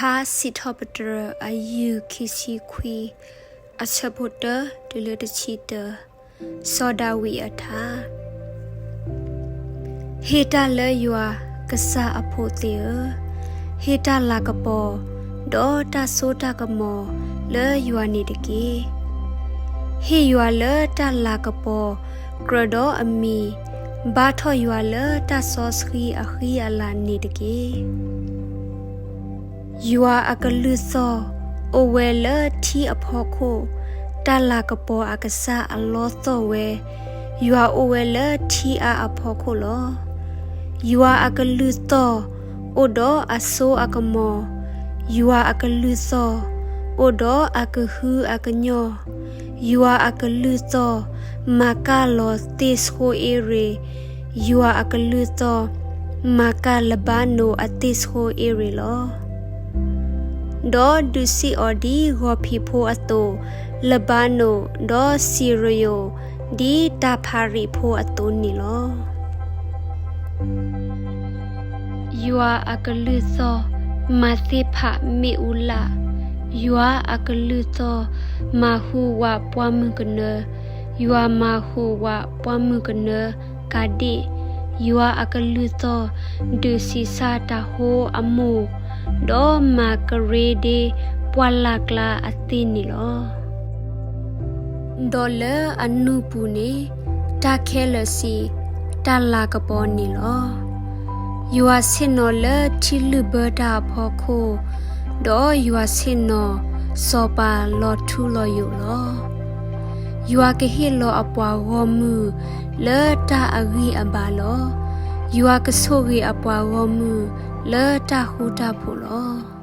ထါစံးထီၣ်ပတြၢၤ အယုၢ်ခံဆံခွံ, အဆၢဖိတၢတုၤလၢတဆံတၢ, စီၤဒၤဝံးအထါ. ဟ့ၣ်တၢ်လၢယွၤ, ကစၢ်အဖိသ့ၣ်ဧၢ, ဟ့ၣ်တၢ်လၤကပီၤ, ဒီးတၢ်စိတၢ်ကမီၤလၢယွၤန့ၣ်တက့ၢ်. ဟ့ၣ်ယွၤလၢတၢ်လၤကပီၤကြၢးဒီးအမံၤ, ဘါထီၣ်ယွၤလၢတၢ်စီဆှံအဃံအလၤန့ၣ်တက့ၢ်. ယွၤအကလုၢ်သီၣ်အိၣ်ဝဲလၢထံအဖီခိၣ်, တၢ်လၤကပီၤအကစၢ်အလီသီၣ်ဝဲ, ယွၤအိၣ်ဝဲလၢထံအါအဖီခိၣ်လီၤ. ယွၤအကလုၢ်သီၣ်အိၣ်ဒီးအစိအကမီၤ, ယွၤအကလုၢ်သီၣ်အိၣ်ဒီးအကဟုအကညီၢ်, ယွၤအကလုၢ်သီၣ်မၤကၢ်လီၤသ့ၣ်ဆှိအ့ရ့ၤ, ယွၤအကလုၢ်သီၣ်မၤကၢ်လဘါနိာ်အသ့ၣ်ဆှိအ့ရ့ၤလီၤ. ဒီးဒုးစံၣ်အီၤဒ်ဂီၤဖံးဖိအသိး, လဘါနိာ်, ဒီးစံရယိာ်, ဒ်တၢ်ဖးရံးဖိအသိးန့ၣ်လီၤ. ယွၤအကလုၢ်သီၣ်မၤသ့ၣ်ဖးမ့ၣ်အူလၣ်, ယွၤအကလုၢ်သီၣ်မၤဟူးဝးပှၢ်မုၢ်ကနၢ, ယွၤမၤဟူးဝးပှၢ်မုၢ်ကနၢကၤဒ့ၣ်, ယွၤအကလုၢ်သီၣ်ဒုးဆံးစၢ်တၤဟိအမိၢ်, ဒီးမၤကရ့ဒ့ပှၢ်လၢ်ကျါအသ့ၣ်န့ၣ်လီၤ. ဒီးလၢအနူၢ်ပူၤန့ၣ်, တၢ်ခဲလၢာ်စံးတၢ်လၤကပီၤန့ၣ်လီၤ. ယွၤဆ့ၣ်နီၤလၢထံလုၣ်ဘၢတၢ်အဖီခိၣ်, ဒီးယွၤဆ့ၣ်နီၤစီၤပၤလီၤထူလီၤယိာ်လီၤ. ယွၤကဟ့ၣ်လီၤအပှၤဂီၢ်မုၢ်လၢတၢ်အဂံၢ်အဘါလီၤ. ယွၤကဆိၣ်ဂ့ၤအပှၤဂီၢ်မုၢ်လၢတၢ်ဃူတၢ်ဖိးလီၤ.